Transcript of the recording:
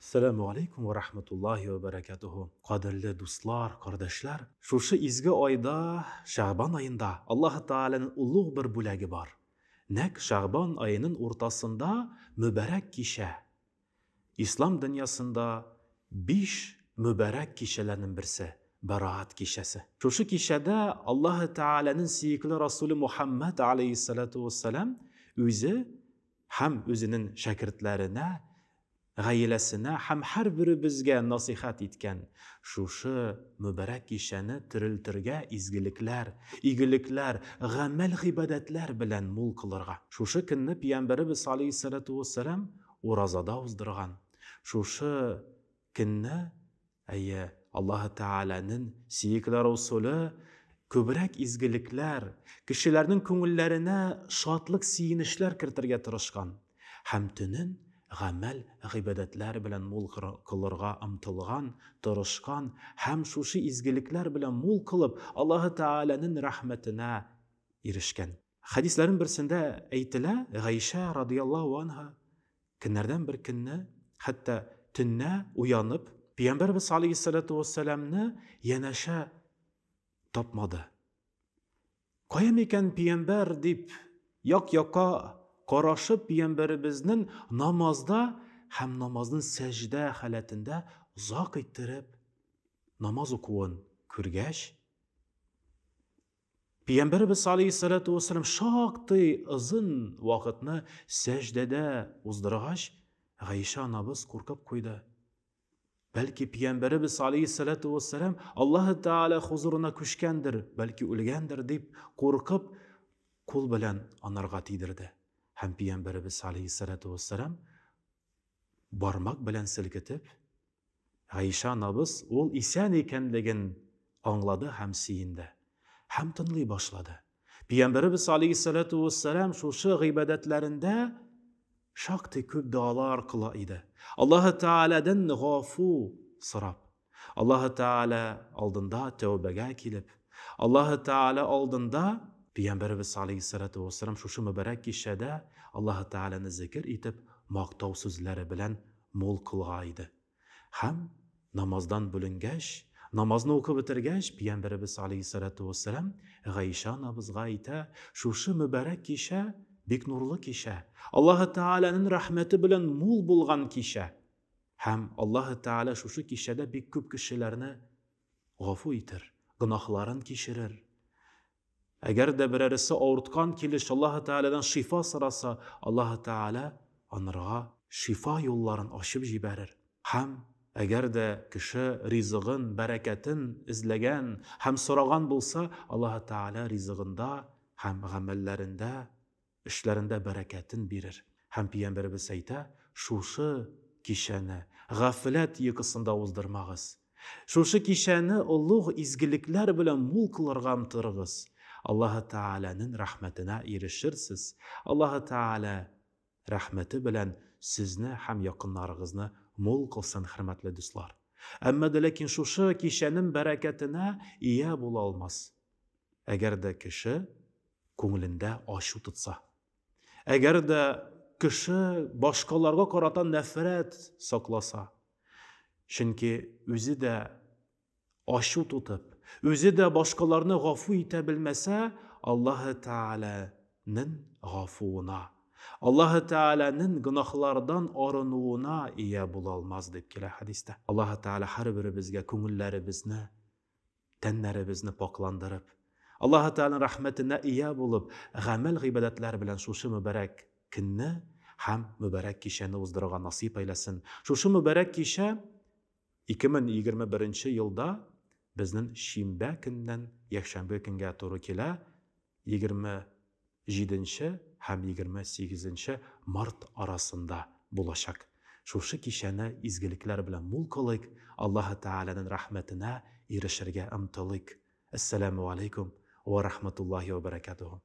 Әссәламү алейкум вә рахматуллаһи вә бәрәкәтүһү. Кадерле дуслар, кардәшләр, шушы изге айда, Шәгъбан аенда Аллаһы Тәгаләнең олуг бер бүләге бар. Нәкъ Шәгъбан аеның уртасында мөбарәк кичә. Ислам дөньясында биш мөбарәк кичәләрнең берсе, Бәраат кичәсе. Шушы кичәдә Аллаһы Тәгаләнең сөекле Расуле Мухәммәд алейһиссалату вәссәлам үзе һәм үзенең шәкертләренә, гаиләсенә һәм һәрберебезгә насыйхәт иткән шушы мөбарәк кичәне терелтергә изгелекләр, игелекләр, гамәл-гыйбадәтләр белән мул кылырга. Шушы көнне Пиямбәребез алейһиссалату вәссәлам уразада уздырган. Шушы көнне Әйе, Аллаһы Тәгаләнең сөекле Расуле күбрәк изгелекләр, кешеләрнең күңелләренә шатлык-сөенечләр кертергә тырышкан һәм төнен гамәл-гыйбадәтләр белән мул кылырга омтылган, тырышкан һәм шушы изгелекләр белән мул кылып, Аллаһы Тәгаләнең рәхмәтенә ирешкән. Хәдисләрнең берсендә әйтелә, Гайшә радыяллаһу анһа Көннәрдән бер көнне, хәтта төннә уянып, Пәйгамбәребез алейһиссалату вассәламны янәшә тапмады. Кая микән пәйгамбәр дип, як-якка карашып пәйгамбәребезнең намазда һәм намазның сәҗдә халәтендә озак иттереп намаз укуын күргәч, Пәйгамбәребез алейһиссалату вассалам шактый озын вакытны сәҗдәдә уздыргач, Гайшә анабыз куркып куйды. Бәлки пәйгамбәребез алейһиссалату вассалам Аллаһ Тәгалә хузурына күчкәндер, бәлки үлгәндер дип куркып, кул белән анарга тидерде. Һәм пәйгамбәребез алейһиссалату вассалам бармак белән селкетеп, Гайшә анабыз ул исән икәнлеген аңлады һәм сөенде. Һәм тыңлый башлады. Пәйгамбәребез алейһиссалату вассалам шушы гыйбадәтләрендә шактый күп догалар кыла иде. Аллаһы Тәгаләдән гафу сорап, Аллаһы Тәгалә алдында тәүбәгә килеп, Аллаһы Тәгалә алдында Пәйгамбәребез алейһиссалату вассалам шушы мөбарәк кичәдә Аллаһы Тәгаләне зикер итеп, мактау сүзләре белән мул кылга иде. Һәм намаздан бүленгәч, намазны укып бетергәч, Пәйгамбәребез алейһиссалату вассалам Гайшә анабызга әйтә, шушы мөбарәк кичә бик нурлы кичә. Аллаһы Тәгаләнең рәхмәте белән мул булган кичә. Һәм Аллаһы Тәгалә шушы кичәдә бик күп кешеләрне гафу итер, гөнаһларын кичерер. Әгәр дә берәресе авырткан килеш Аллаһы Тәгаләдән шифа сораса, Аллаһы Тәгалә анырга шифа юлларын ачып җибәрер. Һәм әгәр дә кеше ризыгын, бәрәкәтен эзләгән һәм сораган булса, Аллаһы Тәгалә ризыгында һәм гамәлләрендә эшләрендә бәрәкәтен бирер. Һәм Пиямбәребез әйтә, шушы кичәне гафләт йокысында уздырмагыз. Шушы кичәне олуг изгелекләр белән мул кылырга омтырыгыз. Аллаһы Тәгаләнең рәхмәтенә ирешерсез. Аллаһы Тәгалә рәхмәте белән сезне һәм якыннарыгызны мул кылсын, хөрмәтле дуслар. Әмма дә ләкин шушы кичәнең бәрәкәтенә ия була алмас. Әгәр дә кеше күңелендә ачу тотса. Әгәр дә кеше башкаларга карата нәфрәт сакласа, чөнки үзе дә ачу тотып, үзе дә башкаларны гафу итә белмәсә, Аллаһы Тәгаләнең гафуына, Аллаһы Тәгаләнең гөнаһлардан арынуына ия була алмас дип килә хәдистә. Аллаһы Тәгалә һәрберебезгә күңелләребезне тәннәребезне пакъландырып, Аллаһы Тәгаләнең рәхмәтенә ия булып, гамәл-гыйбадәтләр белән шушы мөбарәк көнне һәм мөбарәк кичәне уздырырга насыйп әйләсен. Шушы мөбарәк кичә 2021 елда безнең шимбә көннән якшәмбе көнгә туры килә, 27 нче һәм 28 нче март арасында булачак. Шушы кичәне изгелекләр белән мул кылыйк, Аллаһы Тәгаләнең рәхмәтенә ирешергә омтылыйк. Әссәләмү аләйкүм вә рахматуллаһи вә бәрәкәтүһү.